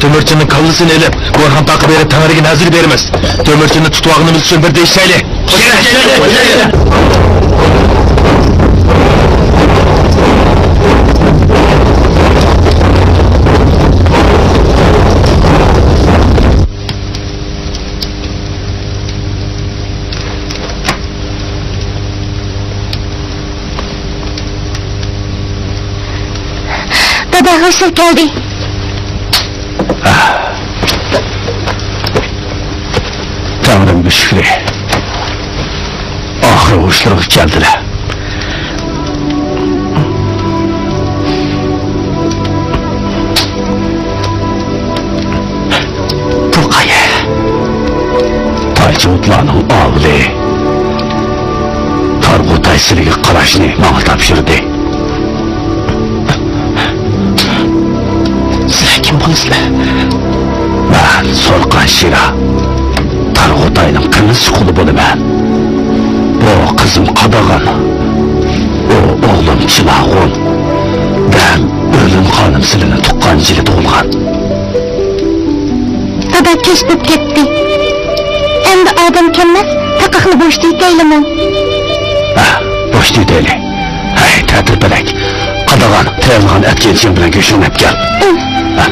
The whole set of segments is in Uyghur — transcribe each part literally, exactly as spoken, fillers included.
تۆمۈرچىنىڭ كاللىسىنى ئېلىپ، بورھان تاغقا بېرىپ تەڭرىگە نەزىر بېرىمىز. تۆمۈرچىنى تۇتۇۋالغىنىمىز ئۈچۈن بىر دېيىشەيلى. دادا، ھوشۇم كەلدى. تەڭرىمگە شۈكرى. ئاخىرى ھوشلىرىغا كەلدىلە. بۇ قايە؟ تايچۇتلارنىڭ ئاۋۇلى. تارغۇتاي سىلىگە قاراشنى ماڭا تاپشۇردى. سىلەر كىم بولىسىلەر؟ مەن سورقان شىرا. تارغۇتاينىڭ قىمىز قۇلى بولىمەن. بۇ قىزىم قاداغان. ئۇ ئوغلۇم چىلاغۇن. دەم ئۆلۈم خانىم سىلىنى تۇغقان يىلى تۇغۇلغان. دادا، كەچ بولۇپ كەتتى. ئەمدى ئادەم كەلمەس، تاقاقنى بوشىتىۋېتەيلىمۇ؟ ھە، بوشىتىۋېتەيلى. ھەي، تەتۈر پەلەك. قاداغان، تەييارلىغان ئەتكەن چىۋىن بىلەن گۆشۈڭنى ئەپ كەل. ئۇھ. ھە.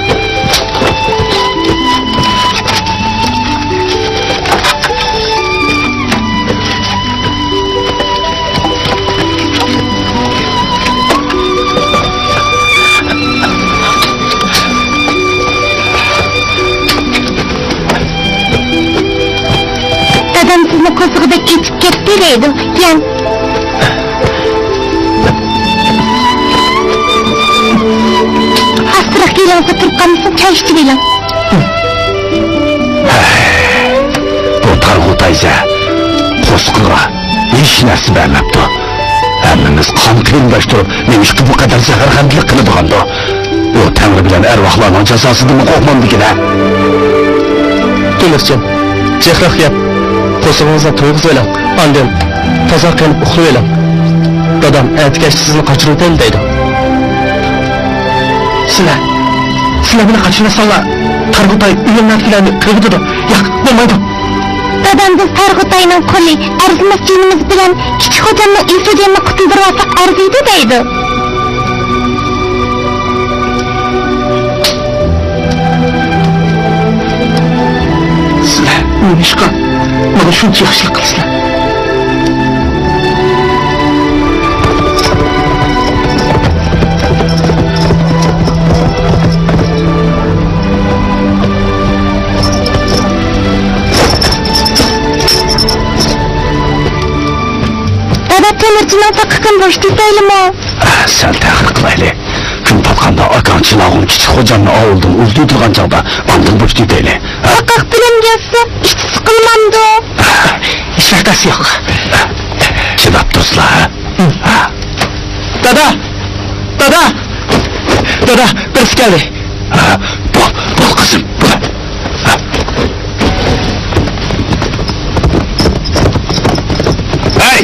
دادام سىزنى قورسىقىدەك ئېچىپ كەتتى دەيدۇ. يەڭ. ئاستىراق يېرىڭىزدە تۇرۇپ قالمىسۇن، چاي ئىچىۋېلىڭ. بۇ تارغۇ تايزە قورسىقىغا ھېچ نەرسە بەرمەپتۇ. ھەممىمىز قان قېرىنداش تۇرۇپ، نېمىشقا بۇ قەدەر زەھەرخەندىلىك قىلىدىغاندۇ؟ ئۇ تەڭرى بىلەن ئەرۋاھلارنىڭ جازاسىدىنمۇ قورقمامدىكىن-ھە؟ تۆمۈرچىن، جىقراق يەپ، قورسىقىڭىزنى تويغۇزۇۋېلىڭ، ئاندىن تازا قېنىپ ئۇخلىۋېلىڭ. دادام ئەتە كەچتە سىزنى قاچۇرۇۋېتەيلى دەيدۇ. سىلەر، سىلەر مېنى قاچۇرۇۋەتسەڭلار، تارغۇتاي ئۆيۈمدىكىلەرنى قىرىۋېتىدۇ. ياق، بولمايدۇ. دادام، بىز تارغۇتاينىڭ قولى، ئەرزىمەس جېنىمىز بىلەن كىچىك خوجامنىڭ ئىسۇجېنىنى قۇتۇلدۇرۇۋالساق ئەرزىيدۇ دەيدۇ. سىلەر نېمىشقا ماڭا شۇنچە ياخشىلىق قىلىسىلەر؟ دادا، تۆمۈرچىنىڭ تاقىقىنى بوشىتىۋېتەيلىمۇ؟ سەل تەخىر قىلايلى. كۈن پاتقاندا ئاكاڭ چىلاغۇن كىچىك خوجامنى ئاۋۇلدىن ئۇزىتىۋېتىدىغان چاغدا ئاندىن بوشىتىۋېتەيلى. ھە؟ تاقاق بىلەن يازسا ئىچى سىقىلمامدۇ؟ ھېچ ۋەقەسى يوق. چىداپ تۇرسىلا، ھە؟ دادا! دادا! دادا، بىرسى كەلدى. ھە، بول، بول قىزىم، بول. ھە. ھەي،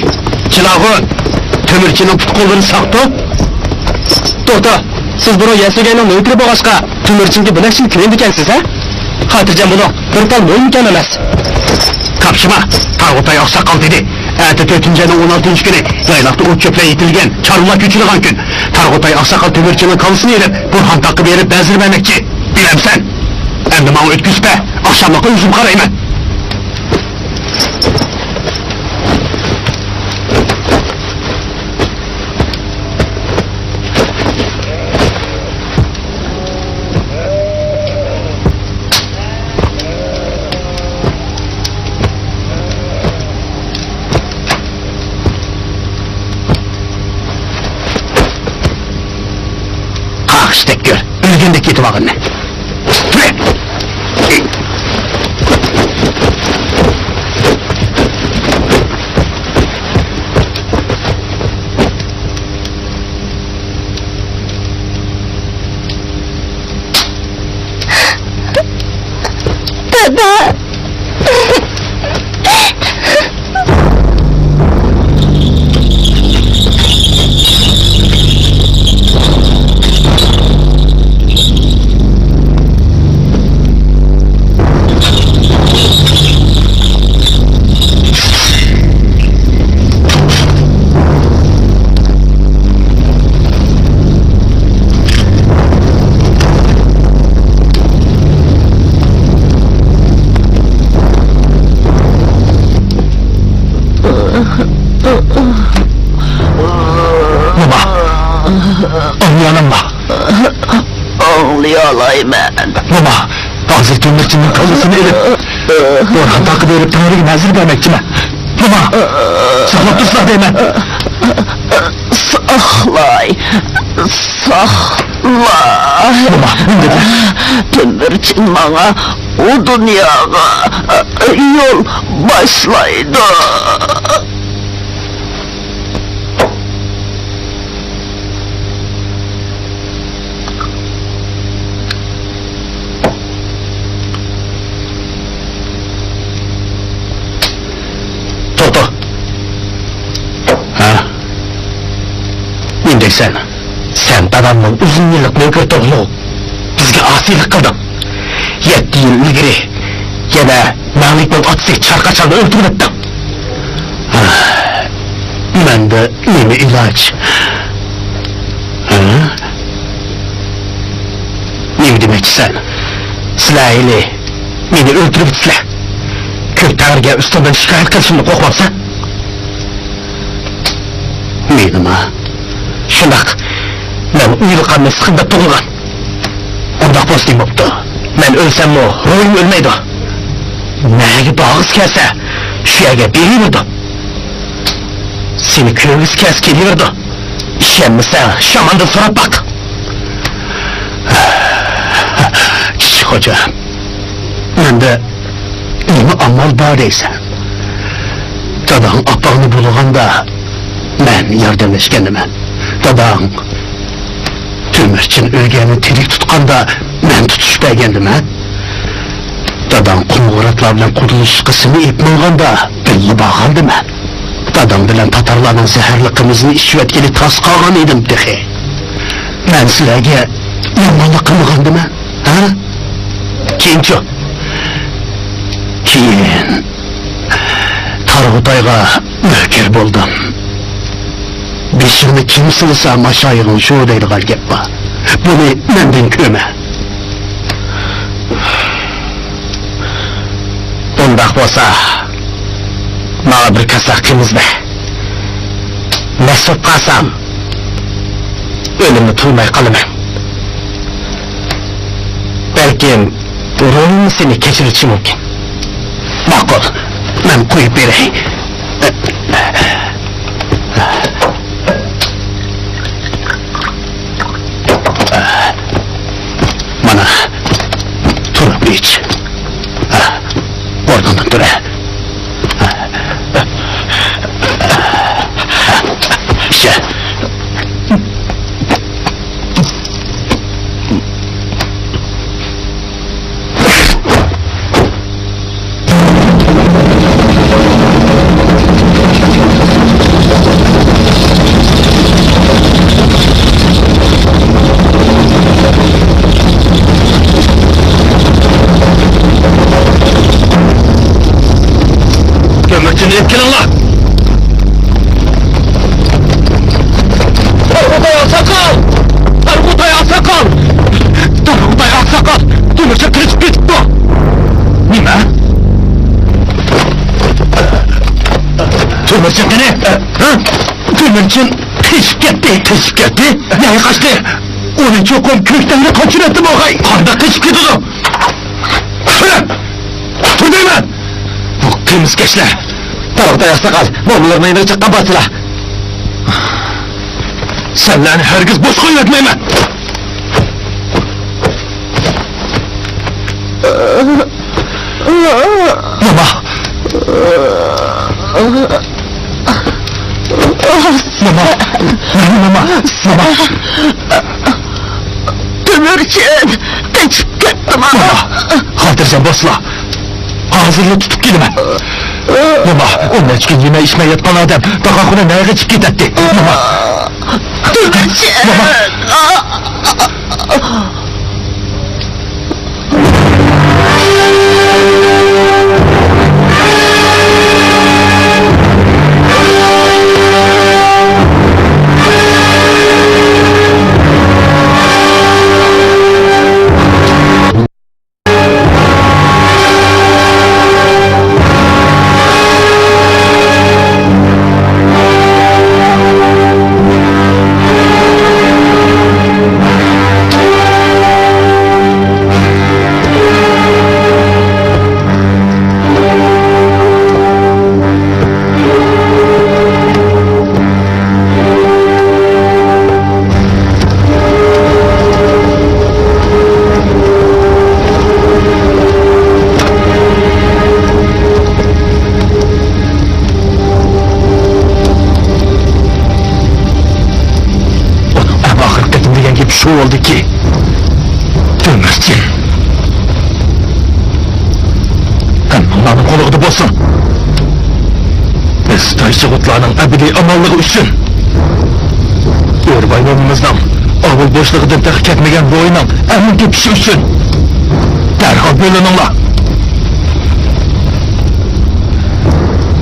چىلاغۇن! تۆمۈرچىنىڭ پۇت-قوللىرى ساقتۇ؟ توختا، سىز بۇرۇن يەسلىگەينىڭ نۆكىرى بولغاچقا، تۆمۈرچىنگە بۆلەكچىلىك كۆرمىگەنسىز-ھە؟ خاتىرجەم بولۇڭ، بىر تال مويۇم كەم ئەمەس. قاپشىما، تارغۇتاي ئاقساقال دېدى. ئەتە تۆتىنچى ئاينىڭ ئون ئالتىنچى كۈنى يايلاقتا ئوت-چۆپلەر يېتىلگەن، چارۋىلار كۆچىدىغان كۈن. تارغۇتاي ئاقساقال تۆمۈرچىنىڭ كاللىسىنى ئېلىپ، بورھان تاغقا بېرىپ بەزىرى بەرمەكچى. بىلەمسەن؟ ئەمدى ماڭا ئۆتكۈزۈپ بەر، ئاخشاملىققا ئۆزۈم قارايمەن. قاقشىتىپ كۆر، ئۆلگەندەك كېتىۋالغىنىنى. دادا! ھازىر تۆمۈرچىنىڭ كاللىسىنى ئېلىپ، بورھان تاغقا بېرىپ تەڭرىگە نەزىر بەرمەكچىمەن. موما، ساقلاپ تۇرسىلا دەيمەن. ساقلاي، ساقلاي. موما، ئۈندىدە. تۆمۈرچىن ماڭا ئۇ دۇنياغا يول باشلايدۇ. توختا! ھە؟ نېمە دەيسەن؟ سەن دادامنىڭ ئۇزۇن يىللىق نۆكىرى تۇرغۇلۇق. بىزگە ئاسىيلىق قىلدىڭ. يەتتە يىل ئىلگىرى يەنە مەڭلىكنىڭ ئاتىسى چارقاچاننى ئۆلتۈرۈۋەتتىڭ. مەندە نېمە ئىلاج؟ ھە؟ نېمە دېمەكچىسەن؟ سىلەر ھېلى مېنى ئۆلتۈرۈۋېتىسىلەر. كۆك تەڭرىگە ئۈستۈمدىن شىكايەت قىلىشىمدىن قورقمامسەن؟ مېنىما؟ شۇنداق. مەن ئۇيىلىققا مىسقىن دەپ تۇغۇلغان. ئۇنداق بولسا نېمە بوپتۇ؟ مەن ئۆلسەممۇ روھىم ئۆلمەيدۇ. نەگە بارغۇسى كەلسە، شۇ يەرگە بېرىۋېرىدۇ. سېنى كۆرگۈسى كەلسە كېلىۋېرىدۇ. ئىشەنمىسەڭ، شاماندىن سوراپ باق. كىچىك خوجا، مەندە نېمە ئامال بار دەيسەن؟ داداڭ ئاپاڭنى بۇلىغاندا، مەن ياردەملەشكەندىمەن. داداڭ تۆمۈرچىن ئۆلگەننى تىرىك تۇتقاندا، مەن تۇتۇش بەرگەندىمەن. داداڭ قوڭغۇراقلار بىلەن قۇدىلىشىشقا سېنى ئېلىپ ماڭغاندا، بىللە بارغانىدىمەن. داداڭ بىلەن تاتارلارنىڭ زەھەرلىك قىمىزىنى ئىچىۋەتكىلى تاس قالغان ئىدىم تېخى. مەن سىلەرگە يامانلىق قىلمىغانىدىمەن، ھە؟ كېيىنچۇ؟ كېيىن تارغۇتايغا نۆكەر بولدۇم. بېشىڭنى كىم سىلىسا، ماشايىغىڭ شۇ دەيدىغان گەپ بار. بۇنى مەندىن كۆرمە. ئۇنداق بولسا، ماڭا بىر كاسا قىمىز بەر. مەست بولۇپ قالسام، ئۆلۈمنى تۇيماي قالىمەن. بەلكىم روھىممۇ سېنى كەچۈرۈشى مۇمكىن. ماقۇل، مەن قۇيۇپ بېرەي. مانا، تۇرۇپ ئىچ. ئورنۇڭدىن تۇر. ئىچە. تۆمۈرچىنى ئېلىپ كېلىڭلار! تارغۇتاي ئاقساقال! تارغۇتاي ئاقساقال! تارغۇتاي ئاقساقال! تۆمۈرچى قېچىپ كېتىپتۇ! نېمە؟ تۆمۈرچى قېنى؟ ھە؟ تۆمۈرچى قېچىپ كەتتى! قېچىپ كەتتى؟ نەگە قاچتى؟ ئۇنى چوقۇم كۆك تەڭرى قاچۇرۇۋەتتى بولغاي! قانداق قېچىپ كېتىدۇ؟ تۇر دەيمەن! بۇ قىمىزكەشلەر تارغۇتاي ئاقساقال، مومىلىرىنىڭ يېنىغا چىققان بارسىلا. سەنلەرنى ھەرگىز بوش قويۇۋەتمەيمەن. موما! موما! موما! موما! تۆمۈرچىن قېچىپ كەتتىما؟ موما! خاتىرجەم بولسىلا. ھازىرلا تۇتۇپ كېلىمەن. موما، ئون نەچچە كۈن يېمەي ئىچمەي ياتقان ئادەم داغاخۇنا نەگە قېچىپ كېتەتتى؟ موما! تۆمۈرچىن! موما! ئىشىغۇتلارنىڭ ئەبەدىي ئامانلىقى ئۈچۈن، ئۆرباي مومىمىزنىڭ ئاۋۇل بوشلۇقىدىن تېخى كەتمىگەن روھىنىڭ ئەمىن تېپىشى ئۈچۈن دەرھال بۆلۈنۈڭلار.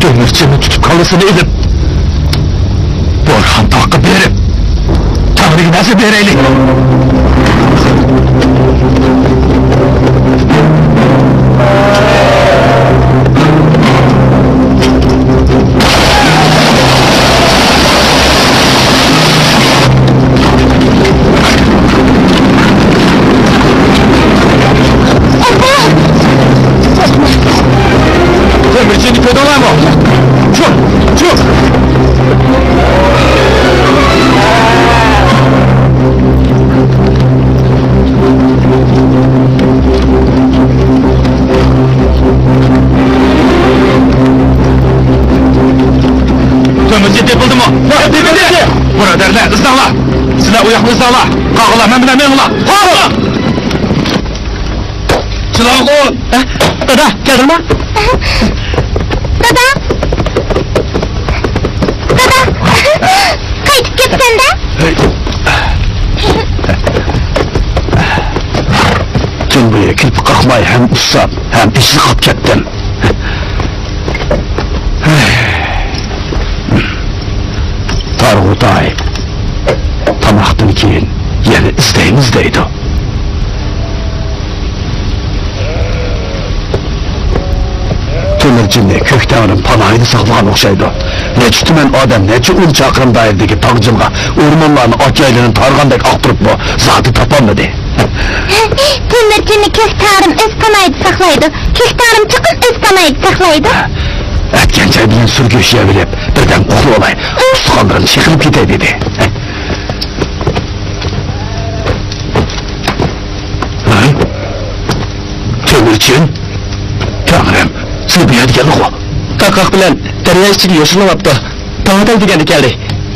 تۆمۈرچىنى تۇتۇپ، كاللىسىنى ئېلىپ، بورھان تاغقا بېرىپ، تەڭرىگە نەزىر بېرەيلى. تۆمۈرچىنى كۆردۈڭلارمۇ؟ چۈش! چۈش! تۆمۈرچى تېپىلدىمۇ؟ تېپىلدى! بۇرادەرلەر، ئىزدەڭلار! سىلەر ئۇ ياقنى ئىزدەڭلار! قالغانلار مەن بىلەن مېڭىڭلار! ھارا! چىلاغۇل! ھە؟ دادا، كەلدىڭما؟ دادا! دادا! قايتىپ كەپسەن-دە؟ تۈن بويى كىرپىك قاقماي ھەم ئۇسساپ، ھەم ئېچىلىپ كەتتىم. تارغۇتاي تاماقتىن كېيىن يەنە ئىزدەيمىز دەيدۇ. تۆمۈرچىننى كۆك تەڭرىم پاناھىدا ساقلىغان ئوخشايدۇ. نەچچە تۈمەن ئادەم نەچچە ئون چاقىرىم دائىرىدىكى تاغ جىلغا، ئورمانلارنى، ئاچايلىرىنى تارىغاندەك ئاختۇرۇپمۇ زادى تاپالمىدى. تۆمۈرچىننى كۆك تەڭرىم ئۆز پاناھىدا ساقلايدۇ. كۆك تەڭرىم چوقۇم ئۆز پاناھىدا ساقلايدۇ. ئەتكەن چاي بىلەن سۈرگۈچ يەۋېلىپ، بىردەم ئۇخلىۋالاي. ئۇستىخانلىرىم چېقىلىپ كېتەي دېدى. ھە؟ تۆمۈرچىن؟ تەڭرىم، سىز بۇ يەردىكەنلىغۇ؟ تارقاق بىلەن دەريا ئىچىگە يوشۇرۇنۇۋاپتۇ. تاڭ ئاتاي دېگەندە كەلدى.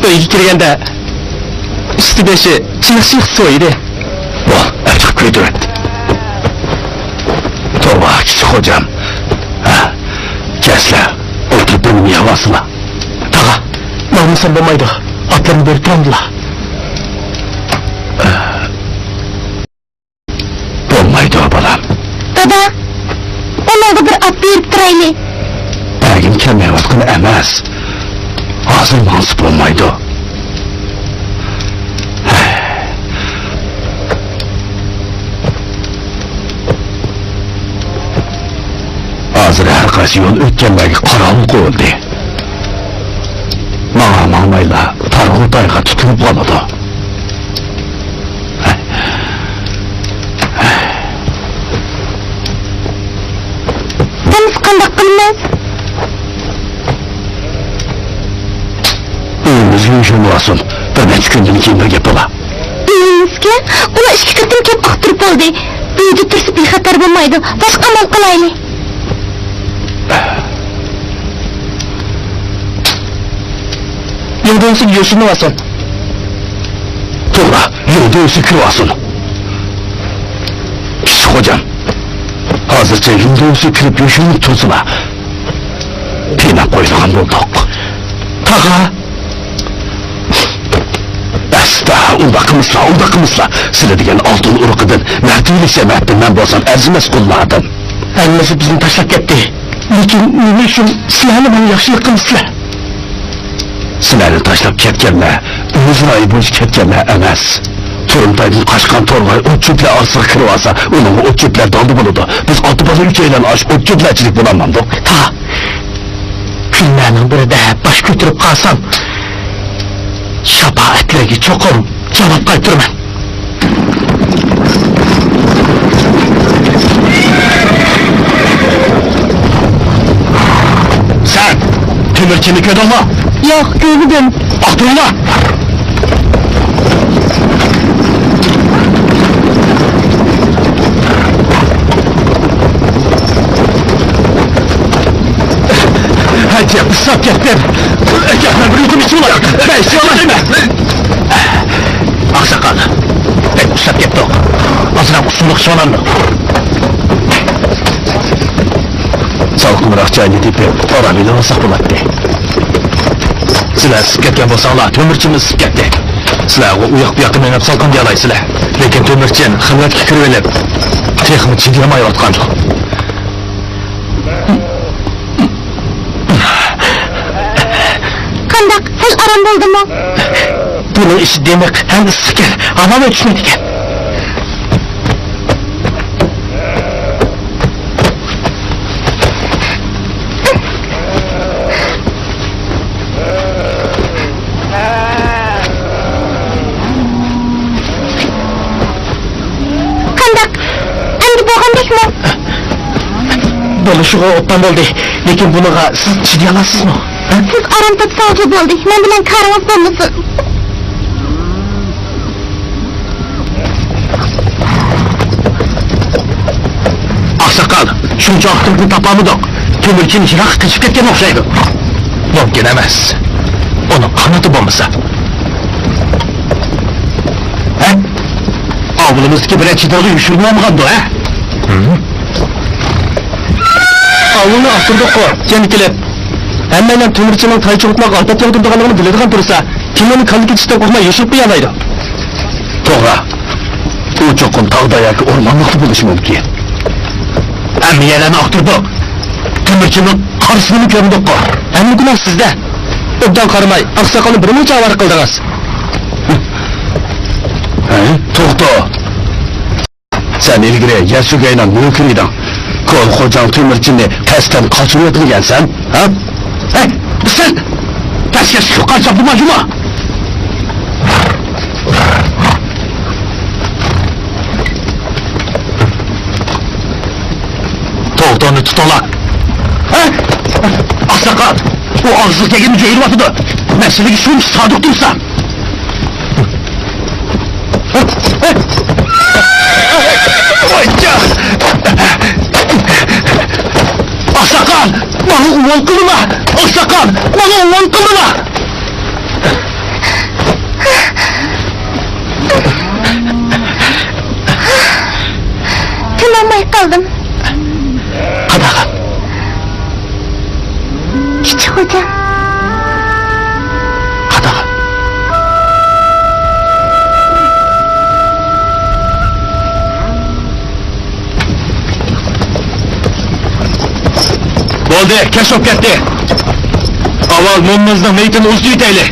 ئۆيگە كىرگەندە ئۈستى بېشى چىلىق-چىلىق سۇ ئىدى. بول، ئەپچىقىپ كۆيدۈرۈۋەت. توۋا، كىچىك خوجام. ھە، كەلسىلە، ئولتۇرۇپ بىرنېمە يەۋالسىلا. تاغا، ماڭمىسام بولمايدۇ. ئاتلىرىنى بېرىپ تۇرامدىلا. بولمايدۇ، بالام. دادا، ئۇنىڭغا بىر ئات بېرىپ تۇرايلى. بەرگۈم كەلمەيۋاتقىنى ئەمەس. ھازىر ماڭسا بولمايدۇ. ھازىر ھەر قايسى يول ئۆتكەنلەرگە قاراۋۇل قويۇلدى. ماڭا ماڭمايلا تارغۇتايغا تۇتۇلۇپ قالىدۇ. ئەمىسە قانداق قىلىمىز؟ ئۆيىمىزگە يوشۇرۇنۇۋالسۇن. بىر نەچچە كۈندىن كېيىن بىر گەپ بولا. ئۆيىمىزگە؟ ئۇلار ئىككى قېتىم كەپ ئاختۇرۇپ بولدى. ئۆيدە تۇرسا بىخەتەر بولمايدۇ. باشقا ئامال قىلايلى. يىڭدېۋېسىگە يوشۇرۇنۇۋالسۇن. توغرا، يىڭدېۋېسىگە كىرىۋالسۇن. كىچىك خوجام، ھازىرچە يىڭدېۋېسىگە كىرىپ يوشۇرۇنۇپ تۇرسىلا، پىناپ قويىدىغان بولدۇق. تاغا! ئەستا، ئۇنداق قىلمىسىلا، ئۇنداق قىلمىسىلا. سىلەر دېگەن ئالتۇن ئۇرۇقىدىن، مەرتىۋىلىك جەمەتتىن مەن بولسام ئەرزىمەس قۇللاردىن. ھەممىسى بىزنى تاشلاپ كەتتى. لېكىن نېمە ئۈچۈن سىلەرلا ماڭا ياخشىلىق قىلمىسىلەر؟ سىلەرنى تاشلاپ كەتكەنلەر ئۆز رايى بويىچە كەتكەنلەر ئەمەس. تۇرۇمتايدىن قاچقان تورغاي ئوت-چۆپلەر ئارىسىغا كىرىۋالسا، ئۇنىڭغا ئوت-چۆپلەر دالدا بولىدۇ. بىز ئاتا-بالا ئۈچەيلەن ئاشۇ ئوت-چۆپلەرچىلىك بولالمامدۇق؟ تا كۈنلەرنىڭ بىرىدە باش كۆتۈرۈپ قالسام، شاپائەتلەرگە چوقۇم جاۋاب قايتۇرىمەن. سەن تۆمۈرچىنى كۆردۈڭمۇ؟ ياق، كۆرمىدىم. ئاختۇرۇڭلار! ھەجەپ ئۇسساپ كەتتىم. گەپنى بىر يۇتۇم ئىچىۋالاي. مەن ئىچىۋالاي. ئاقساقال، بەك ئۇسساپ كەتتۇق. ئازراق ئۇسسۇنلۇق ئىچىۋالايلى. سالقىنراق جاينى تېپىپ ئارام ئېلىۋالساق بولاتتى. سىلەر ئىسسىپ كەتكەن بولساڭلار، تۆمۈرچىنمۇ ئىسسىپ كەتتى. سىلەر ئۇ ياق بۇ ياققا مېڭىپ سالقىن دېيەلەيسىلەر. لېكىن تۆمۈرچىن خىلۋەتكە كىرىۋېلىپ، تېخىمۇ چىدىيالمايۋاتقاندۇ. قانداق، سەل ئاران بولدىمۇ؟ بۇنىڭ ئىچى دىمىق ھەم ئىسسىقكەن، ھاۋا چۈشمەيدىكەن. قانداق؟ ئەمدى بولغاندەكمۇ؟ بولۇشىغۇ ئوبدان بولدى، لېكىن بۇنىڭغا سىز چىدىيالامسىزمۇ؟ ھە؟ سىز ئارام تاپسىڭىزلا بولدى، مەن بىلەن كارىڭىز بولمىسۇن. ئاقساقال، شۇنچە ۋاقىتتىن تاپالمىدۇق. تۆمۈرچىن يىراققا قېچىپ كەتكەن ئوخشايدۇ. مۇمكىن ئەمەس. ئۇنىڭ قانىتى بولمىسا. ھە؟ ئاۋۇلىمىزدىكى بىرەر چېدىرغا يوشۇرۇنۇۋالمىغاندۇ، ھە؟ ئاۋۇلنى ئاختۇردۇققۇ، يەنە كېلىپ. ھەممەيلەن تۆمۈرچىنىڭ تاي چوقۇتماق ئاپەت ياغدۇرىدىغانلىقىنى بىلىدىغان تۇرسا، كىم ئۇنى كاللە كېتىشتىن قورقماي يوشۇرۇپ قويالايدۇ؟ توغرا. ئۇ چوقۇم تاغدا ياكى ئورمانلىقتا بولۇشى مۇمكىن. ھەممە يەرلەرنى ئاختۇردۇق. تۆمۈرچىنىڭ قارىسىنىمۇ كۆرمىدۇققۇ. ھەممە گۇناھ سىزدە. ئوبدان قارىماي، ئاقساقالنى بىر مۇنچە ئاۋارە قىلدىڭىز. ھە؟ توختا! سەن ئىلگىرى يەسۇگەينىڭ نۆكىرى ئىدىڭ. كونا خوجاڭ تۆمۈرچىننى قەستەن قاچۇرۇۋەتمىگەنسەن، ھە؟ ھەي، سەن! پەسكەشلىك قىلىپ قارىساڭ بولمايدۇ. توختانى تۇتۇڭلار. ھە؟ ئاقساقال، ئۇ ئاغزىغا كەلگىنىنى جۆيلۈۋاتىدۇ. مەسىلىگە شۇنچە سادىق تۇرسام. ئاقساقال، ماڭا ئۇۋال قىلدىلا! ئاقساقال، ماڭا ئۇۋال قىلدىلا! تىنالماي قالدىم. قانداق؟ كىچىك خوجام. قانداق؟ بولدى، كەچ بولۇپ كەتتى. ئاۋۋال مومىمىزنىڭ مېيىتىنى ئۇزىتىۋېتەيلى.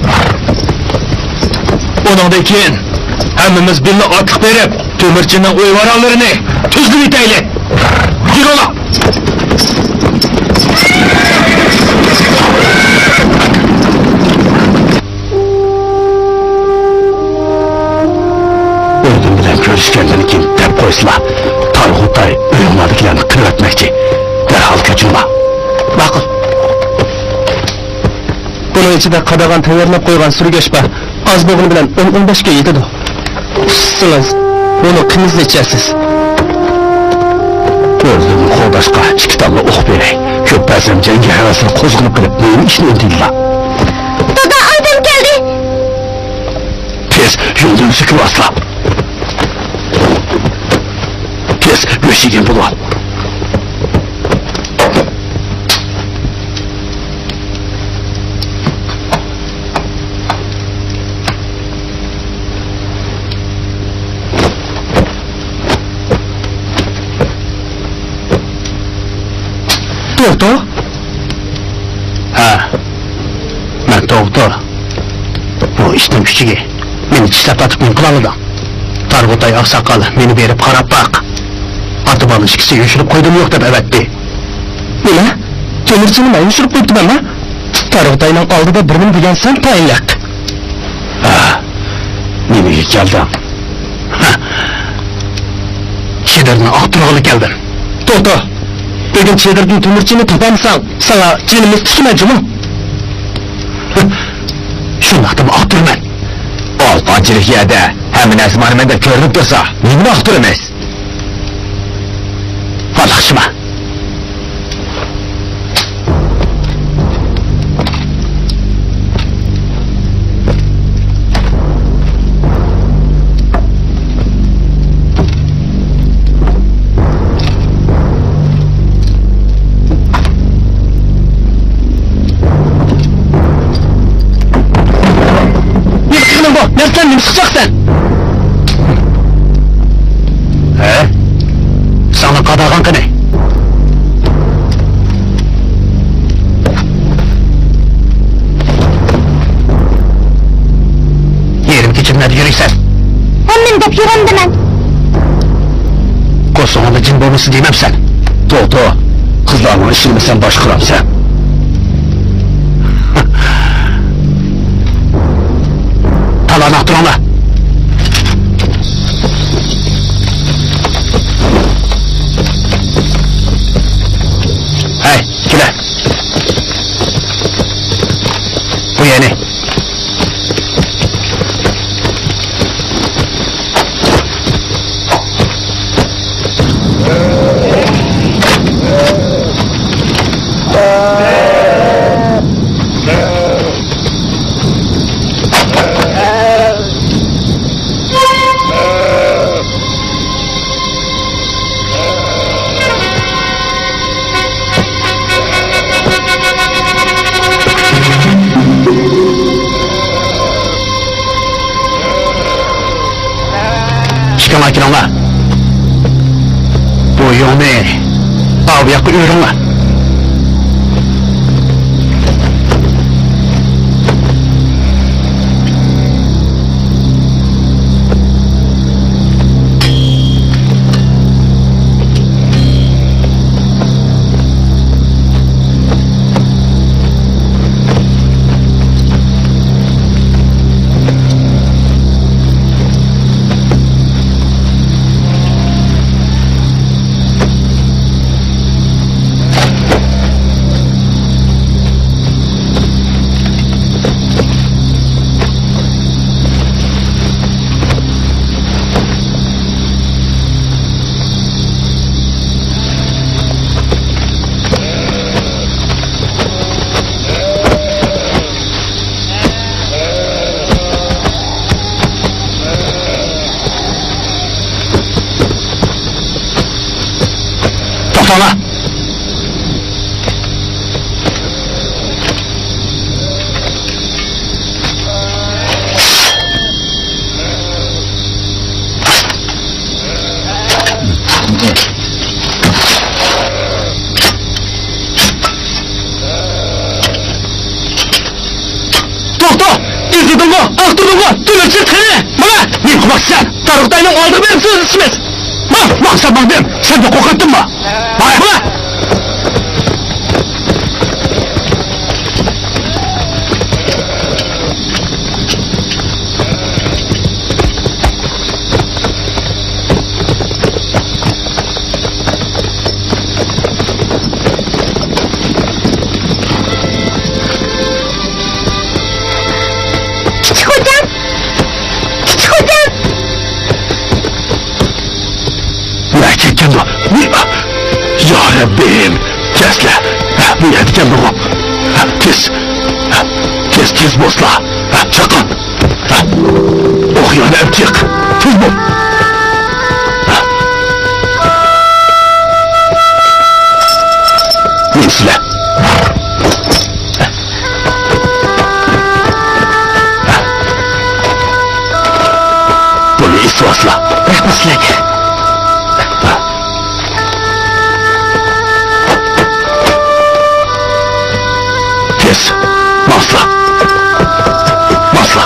ئۇنىڭدىن كېيىن ھەممىمىز بىللە ئاتلىق بېرىپ، تۆمۈرچىنىڭ ئۆي-ۋارانلىرىنى تۈزلىۋېتەيلى. يۈرۈڭلار! ئۆزۈم بىلەن كۆرۈشكەندىن كېيىن دەپ قويسىلا، تارغۇتاي ئۆيۈڭلاردىكىلەرنى قىرىۋەتمەكچى. دەرھال كۆچۈڭلار. ماقۇل. بۇنىڭ ئىچىدە قاداغان تەييارلاپ قويغان سۈرگۈچ بار. ئاز بولغىنى بىلەن ئون، ئون بەشكە يېتىدۇ. ئۇسسىسىڭىز، بۇنىڭ قىمىزىنى ئىچەرسىز. ئۆزلىرىنى قوغداشقا ئىككى تاللا ئوقۇپ بېرەي. كۆپ بەرسەم جەڭگە ھەۋەسلىرى قوزغىلىپ قېلىپ مۇھىم ئىشنى ئۇنتۇيدىلا. دادا، ئادەم كەلدى. تېز يولدىن سېكىۋاسلا. تېز، بۆشىگەن بولۇۋال. توختو؟ ھە، مەن توختو. بۇ ئىشنىڭ كۈچىگە مېنى چىشلەپ تارتىپ نېمە قىلالىدىڭ؟ تارغۇتاي ئاقساقال مېنى بېرىپ قاراپ باق. ئاتا-بالا ئىككىسى يوشۇرۇپ قويدۇم يوق دەپ ئەۋەتتى. نېمە؟ تۆمۈرچىنى مەن يوشۇرۇپ قويۇپتىمەنما؟ تارغۇتاينىڭ ئالدىدا بىر نېمە دېگەنسەن تايىنلىق. ھە، نېمىگە كەلدىڭ؟ ھە، چېدىرنى ئاختۇرغىلى كەلدىم. توختا! بۈگۈن چېدىردىن تۆمۈرچىنى تاپالمىساڭ، ساڭا جېنىمنى تىكىمەن جۇمۇ! شۇنداقتىمۇ ئاختۇرىمەن. ئالقانچىلىك يەردە ھەممە نەرسە مانا مەندە كۆرۈنۈپ تۇرسا، نېمىنى ئاختۇرىمىز؟ ۋالاقشىما! چىق سەن! ھە؟ ساڭا قاداغان قېنى؟ يېرىم كېچىدە نەدە يۈرۈيسەن؟ ھەممىنى دەپ يۈرەمدىمەن. قورسىقىڭدا جىن بولمىسۇن دېمەمسەن؟ توختە، قىزلارنىڭ ئىشىنى سەن باشقۇرامسەن؟ تالاناق تۇرۇڭلار. ھەي، كېلە. بۇ يەنى. ئىككىڭلار كېلىڭلار. بويۇڭنى ئاۋۇ ياققا ئۆرۈڭلار. توختاڭلار! توختا! ئىزدىدىڭغۇ؟ ئاختۇردۇڭغۇ؟ تۆمۈرچى قېنى؟ ماڭا! نېمە قىلماقچىسەن؟ تارغۇتاينىڭ ئالدىغا بېرىپ سۆزلىشىمىز. ماڭ! ماڭسام ماڭدىم. سەندىن قورقاتتىممۇ؟ ماڭ! ماڭ! كىچىك خوجام! كىچىك خوجام! نەگە كەتكەندۇ؟ يا رەببىم! كەسلە! بۇ يەردە كەلدىغۇ! تېز! تېز، تېز بوسلا! چاقان! ئوخيانى ئەپ چىق! تېز بول! نېمىسىلە؟ بۇنى ئېسىۋالسىلا. رەھمەت سىلەرگە. تېز! ماڭسىلا! ماڭسىلا!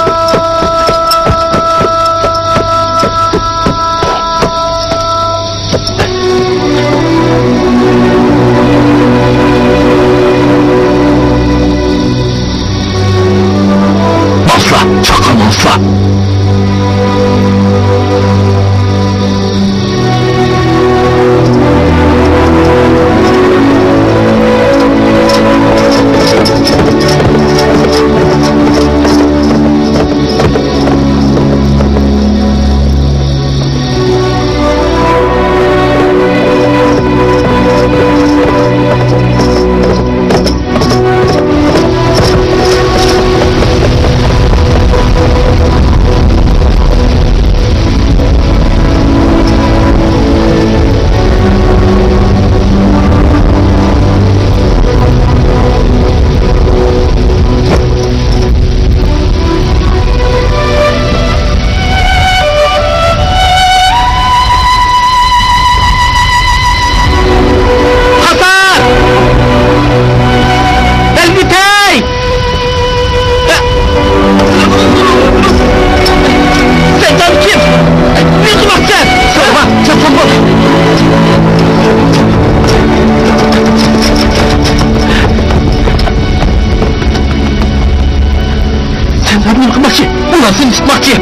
تۇتماقچى.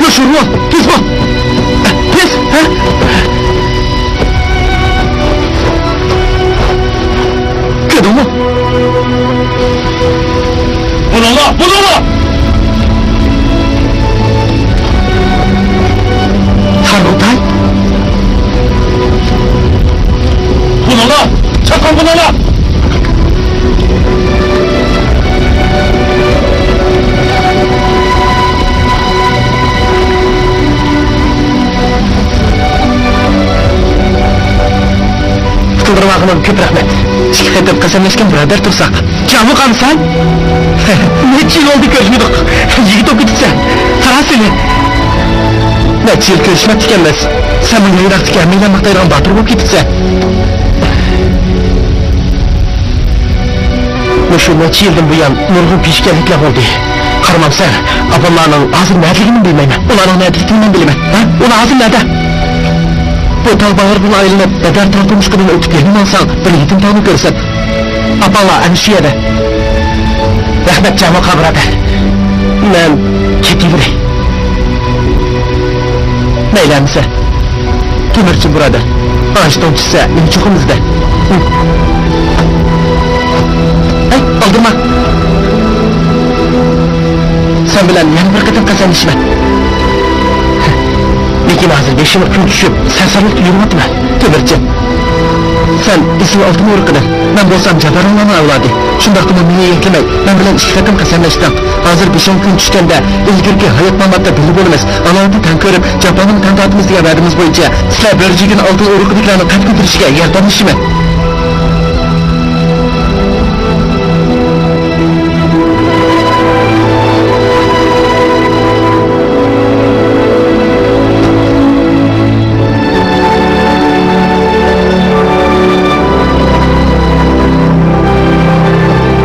يوشۇرۇۋال، تېز بول. تېز، ھە؟ كۆردۈڭمۇ؟ بۇلۇڭلا، بۇلۇڭلا! قارىغۇتاي. بۇلۇڭلا! چاققان بۇلۇڭلا! قۇتۇلدۇرۇۋالغىنىڭغا كۆپ رەھمەت. ئىككى قېتىم قەسەملەشكەن بۇرادەر تۇرساق. جاۋۇ قامسەن؟ نەچچە يىل بولدى كۆرۈشمىدۇق. يىگىت بولۇپ كېتىپسەن. قارا سېنى. نەچچە يىل كۆرۈشمەپتىكەنمىز. سەن مۇ يايلاقتىكى ھەممەيلەن ماختايدىغان باتۇر بولۇپ كېتىپسەن. مۇشۇ نەچچە يىلدىن بۇيان نۇرغۇن پېشكەللىكلەر بولدى. قارىمامسەن، ئاپاملارنىڭ ھازىر نەدىلىكىنى بىلمەيمەن. ئۇلارنىڭ نەدىلىكىنى مەن بىلىمەن. ھە؟ ئۇلار ھازىر نەدە؟ بۇ تاغ باغرىدىن ئايلىنىپ، بەدەر تاغ تۇمشۇقىدىن ئۆتۈپ يېنىمغا ئالساڭ، بىر يېتىم تاغنى كۆرىسەن. ئاپاڭلار ئەنە شۇ يەردە. رەھمەت، جامۇقا بۇرادەر. مەن كېتىۋېرەي. مەيلى ئەمىسە. تۆمۈرچى بۇرادەر، ئاشتىڭ چۈشسە، نېمە چوقۇم ئىزدە. ھەي، ئالدىرىما. سەن بىلەن يەنە بىر قېتىم قەسەملىشىمەن. لېكىن ھازىر بېشىمغا كۈن چۈشۈپ، سەرسانلىقتا يۈرۈۋاتىمەن. تۆمۈرچى، سەن ئېسىل ئالتۇن ئۇرۇقىدىن، مەن بولسام جابارىڭلارنىڭ ئەۋلادى. شۇنداقتىمۇ مېنى يەكلىمەي، مەن بىلەن ئىككى قېتىم قەسەملەشتىڭ. ھازىر بېشىڭغا كۈن چۈشكەندە، ئىلگىرىكى ھايات-ماماتتا بىللە بولىمىز. ھالاۋەتنى تەڭ كۆرۈپ، جاپانىمۇ تەڭ تارتىمىز دېگەن ۋەدىمىز بويىچە، سىلەر بۆرىجىگىنى ئالتۇن ئۇرۇقىدىكىلەرنىڭ قەد كۆتۈرۈشىگە ياردەملىشىمەن.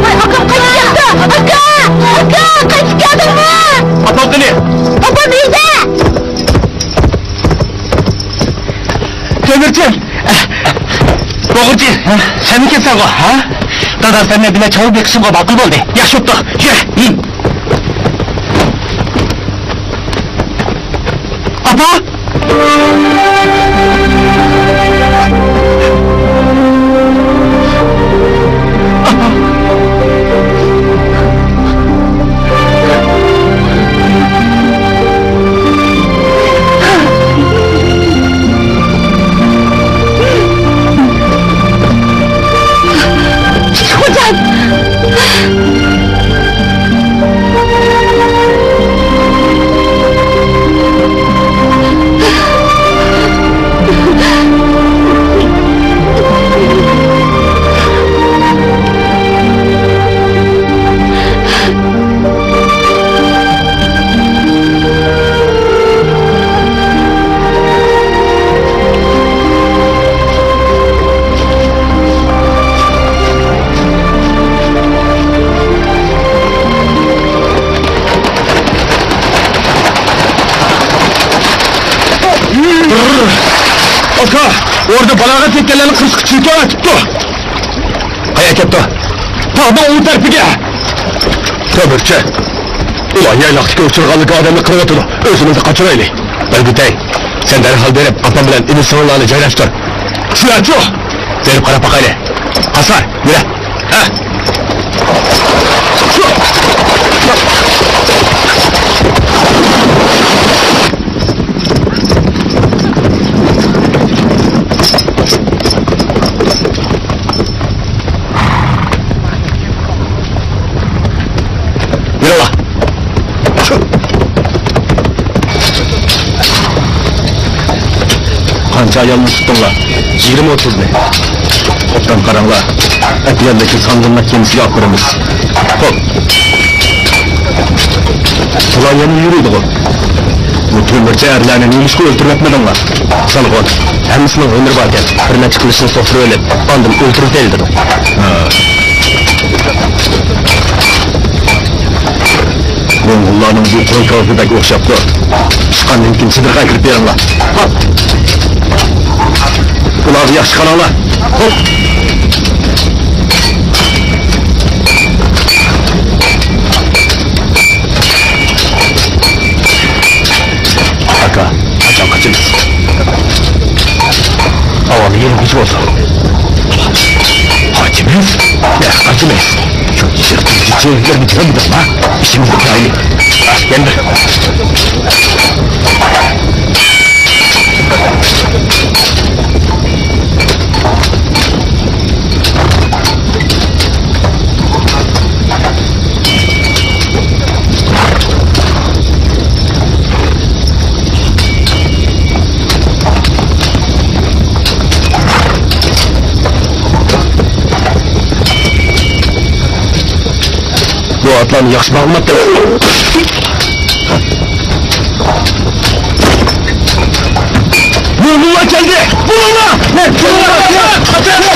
ۋاي، ئاكام قايتىپ كەپتۇ! ئاكا! ئاكا! قايتىپ كەلدىڭمۇ؟ ئاپام قېنى؟ ئاپام ئۆيدە! تۆمۈرچى! بوغۇرچى! سەنمىكەنسەنغۇ، ھە؟ دادا سەننى بىللە چاۋا بېقىشىمغا ماقۇل بولدى. ياخشى بوپتۇ. يۈر! ئاپا! خوجام! ئاكا، ئوردا بالاغەت يەتكەنلەرنىڭ قىرىسىغا چۈلكە ئەتىپتۇ. قايا كەپتۇ؟ تاغنىڭ ئۇ تەرىپىگە. تۆمۈرچى، ئۇلار يايلاقتىكى ئۇچرىغانلىكى ئادەمنى قىرىۋاتىدۇ. ئۆزىمىزنى قاچۇرايلى. ئۆرگۈتەي، سەن دەرھال بېرىپ ئاپام بىلەن ئىنى-سىڭىللارنى جايلاشتۇر. شۇ ياچۇ! بېرىپ قاراپ باقايلى. قاسار، يۈرە. ھە. يۈرۈڭلار. قانچە ئايالنى تۇتتۇڭلار؟ يىگىرمە ئوتتۇزنى. ئوبدان قاراڭلار. ئەتىگەندىكى ساندىنلار كېمىسىگە ئاپىرىمىز. خوپ. بۇلار يەنە يۈرىدىغۇ. بۇ تۆمۈرچى ئەرلەرنى نېمىشقا ئۆلتۈرۈۋەتمىدىڭلار؟ سالغۇن، ھەممىسىنىڭ ھۈنىرى باركەن. بىر نەچچە قىلىچنى سوقتۇرۇۋېلىپ، ئاندىن ئۆلتۈرۈۋېتەيلى دېدۇق. ھە. موڭغۇللارنىڭ بۇ قوي كاۋىپى بەك ئوخشاپتۇ. پىشقاندىن كېيىن سىدىرغا ئەكىرىپ بېرىڭلار. ئۇلارغا ياخشى قاراڭلار. خوپ. بولدى. قاچىمىز؟ نەگە قاچىمىز؟ شۇ يىرتقۇچ چېرىكلەرنى چىقارمىدۇق ما؟ ئىشىمىزنى قىلايلى. ئەسكەندەر. بۇ ئاتلارنى ياخشى باغلىماپتىمىز. موڭغۇللار كەلدى! بۇرۇلۇڭلار! موڭغۇللار كەلدى!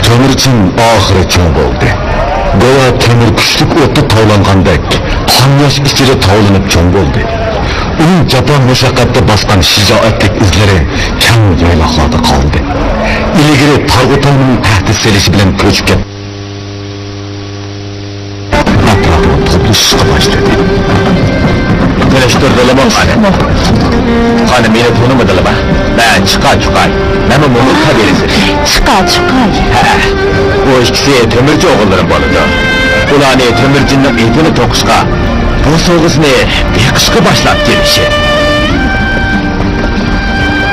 تۆمۈرچىن ئاخىرى چوڭ بولدى. گويا تۆمۈر كۈچلۈك ئوتتا تاۋلانغاندەك، قان ياش ئىچىدە تاۋلىنىپ چوڭ بولدى. ئۇنىڭ جاپا مۇشەققەتتە باسقان شىجائەتلىك ئىزلىرى كەڭ يايلاقلاردا قالدى. ئىلگىرى تارغۇ تاغنىڭ تەھدىت سېلىشى بىلەن كۆچۈپ كەتتى. ئەتراپنى توپلىشىشقا باشلىدى. تونۇشتۇردىلىمۇ خانىم؟ خانىم، مېنى تونۇمىدىلىما؟ مەن چىقا چۇقاي. مەنمۇ موڭغۇل قەبىلىسى. چىقا چۇقاي. ھە، بۇ ئىككىسى تۆمۈرچى ئوغۇللىرىم بولىدۇ. ئۇلارنى تۆمۈرچىننىڭ ئېتىنى توقۇشقا، بۇ سوغىسىنى بېقىشقا باشلاپ كېلىشى.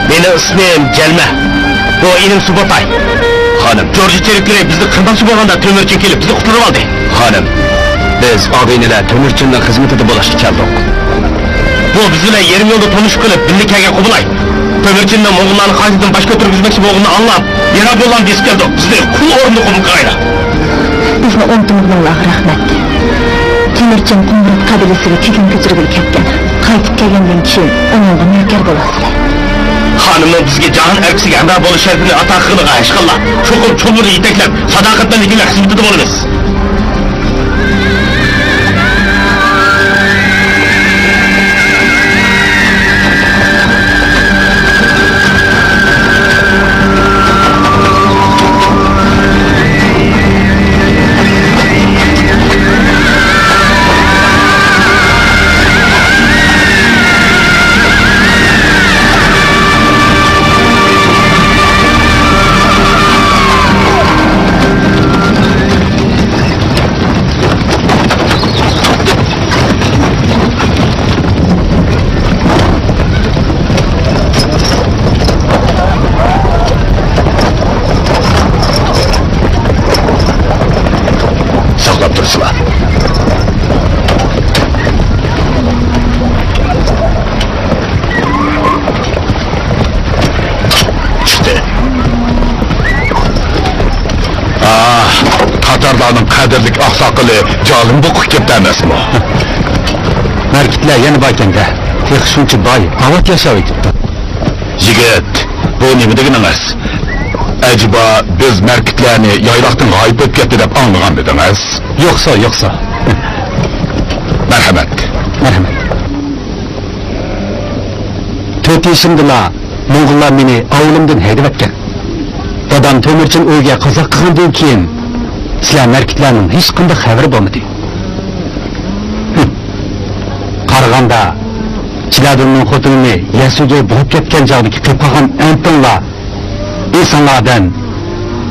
مېنىڭ ئىسمىم جەلمە. بۇ ئىنىم سۇبۇتاي. خانىم، جورجا چېرىكلىرى بىزنى قىرماقچى بولغاندا تۆمۈرچىن كېلىپ بىزنى قۇتقۇزۇۋالدى. خانىم، بىز ئاغىنىلەر تۆمۈرچىننىڭ خىزمىتىدە بولۇشقا كەلدۇق. بۇ بىز بىلەن يېرىم يولدا تونۇشۇپ قېلىپ بىللە كەلگەن قۇبلاي. تۆمۈرچىننىڭ موڭغۇللارنى قايتىدىن باش كۆتۈرگۈزمەكچى بولغىنىنى ئاڭلاپ، يەنە بۇلارنى بېسىپ كەلدۇق. بىزنى قۇل ئورنىدا قوبۇل قىلايلا. بىزنى ئۇنتۇمىغىنىڭلارغا رەھمەت. تۆمۈرچىن قۇمۇرۇت قەبىلىسىگە تېگىن كۆچۈرگىلى كەتكەن. قايتىپ كەلگەندىن كېيىن ئۇنىڭغا نۆكەر بولارسىلەر. خانىمنىڭ بىزگە جاھان ئەركىسىگە ھەمراھ بولۇش شەرىپىنى ئاتا قىلغىنىغا ھەشقاللا. چوقۇم چوڭلىرىنى يېتەكلەپ، ساداقەت بىلەن ۋەكىللەر خىزمىتىدە بولىمىز. ساقلاپ تۇرسىلا. چىقتى. ئاھ، تاتارلارنىڭ قەدىرلىك ئاقساقىلى جالىم بوقۇپ كەپتۇ ئەمەسمۇ؟ مەركىتلەر يەنە باركەن-دە، تېخى شۇنچە باي، ئاۋات ياشاۋېتىپتۇ. يىگىت، بۇ نېمە دېگىنىڭىز؟ ئەجەبا، بىز مەركىتلەرنى يايلاقتىن غايىب بولۇپ كەتتى دەپ ئاڭلىغانمىدىڭىز؟ يوقسا، يوقسا. مەرھەمەت. مەرھەمەت. تۆت يېشىمدىلا موڭغۇللار مېنى ئاۋۇلۇمدىن ھەيدىۋەتكەن. دادام تۆمۈرچىن ئۆيگە قازاق قىلغاندىن كېيىن، سىلەر مەركىتلەرنىڭ ھېچقانداق خەۋىرى بولمىدى. ھىم. قارىغاندا، چىلادىننىڭ خوتۇنىنى يەسۈگەي بوغۇپ كەتكەن چاغدىكى قېلىپ قالغان ئەنتىڭلار ئى ساڭا ئادەم،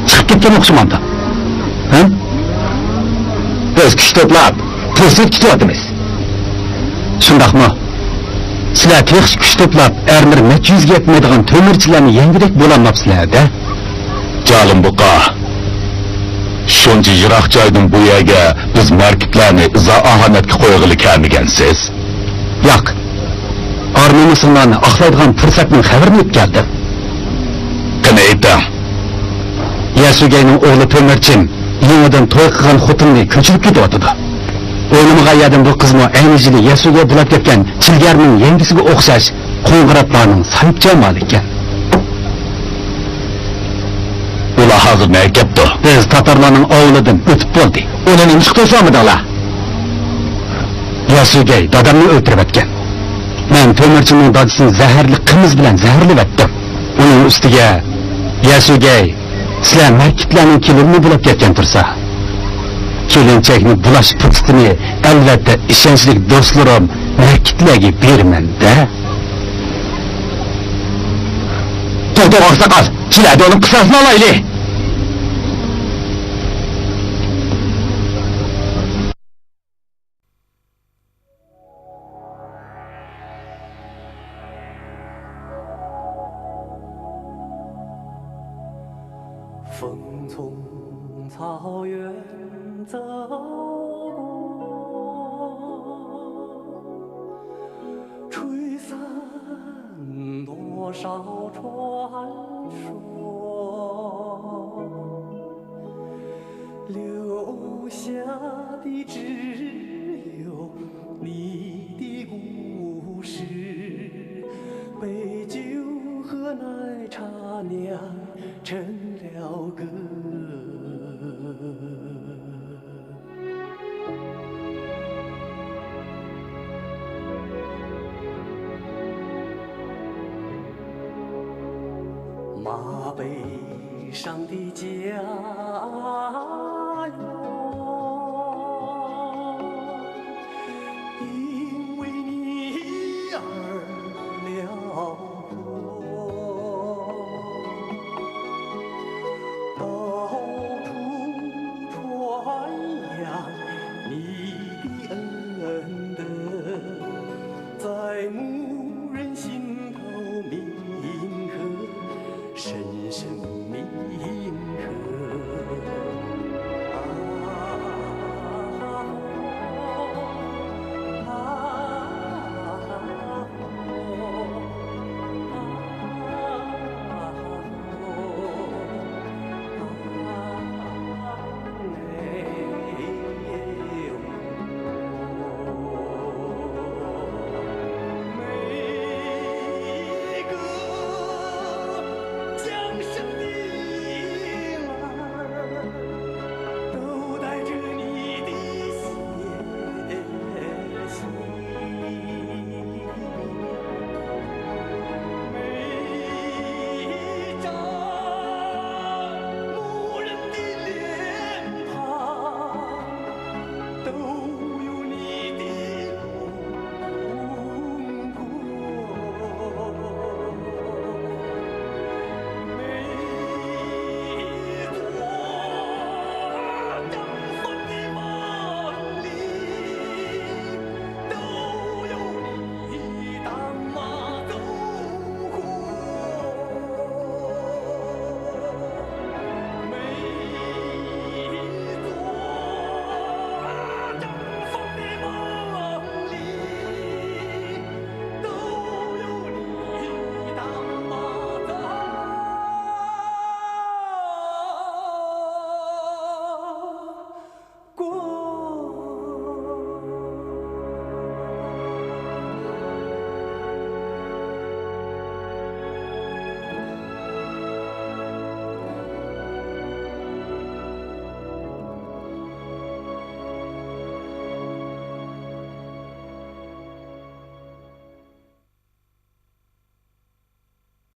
چىقىپ كەتكەن ئوخشىمامدۇ؟ ھە؟ بىز كۈچ توپلاپ، پۇرسەت كۈتۈۋاتىمىز. شۇنداقمۇ؟ سىلەر تېخىچە كۈچ توپلاپ، ئەرلىرى نەچچە يۈزگە يەتمەيدىغان تۆمۈرچىلەرنى يەڭگۈدەك بولالماپسىلەر-دە. جالىم بۇقا، شۇنچە يىراق جايدىن بۇ يەرگە بىز مەركىپلەرنى ئىزا-ئاھانەتكە قويغىلى كەلمىگەنسىز. ياق. ئار-نومۇسۇڭلارنى ئاقلايدىغان پۇرسەتنىڭ خەۋىرىنى ئېلىپ كەلدىم. قېنى ئېيتىڭ. يەسۇگەينىڭ ئوغلى تۆمۈرچىن يېڭىدىن توي قىلغان خوتۇنىنى كۆچۈرۈپ كېتىۋاتىدۇ. ئويلىمىغان يەردىن بۇ قىزمۇ ئەينى يىلى يەسۇگەي بولاپ كەتكەن چىلگەرنىڭ يەڭگىسىگە ئوخشاش قوڭغۇراپلارنىڭ ساھىبجامالى ئىكەن. ئۇلار ھازىر نەگە كەپتۇ؟ بىز تاتارلارنىڭ ئاۋۇلىدىن ئۆتۈپ بولدى. ئۇنى نېمىشقا توسالمىدىڭلار؟ ياسۇگەي دادامنى ئۆلتۈرۈۋەتكەن. مەن تۆمۈرچىنىڭ دادىسىنى زەھەرلىك قىمىز بىلەن زەھەرلىۋەتتىم. ئۇنىڭ ئۈستىگە ياسۇگەي سىلەر مەركىتلەرنىڭ كېلىنى بولاپ كەتكەن تۇرسا، كېلىنچەكنى بۇلاش پۇرسىتىنى، ئەلۋەتتە، ئىشەنچلىك دوستلىرىم مەركىتلەرگە بېرىمەن-دە. توختاڭ، ئاقساقال، كېلە، ئۇنىڭ قىساسىنى ئالايلى. 风从草原走过，吹散多少传说，留下的只有你的故事。杯酒和奶茶酿成了歌。 马背上的家园。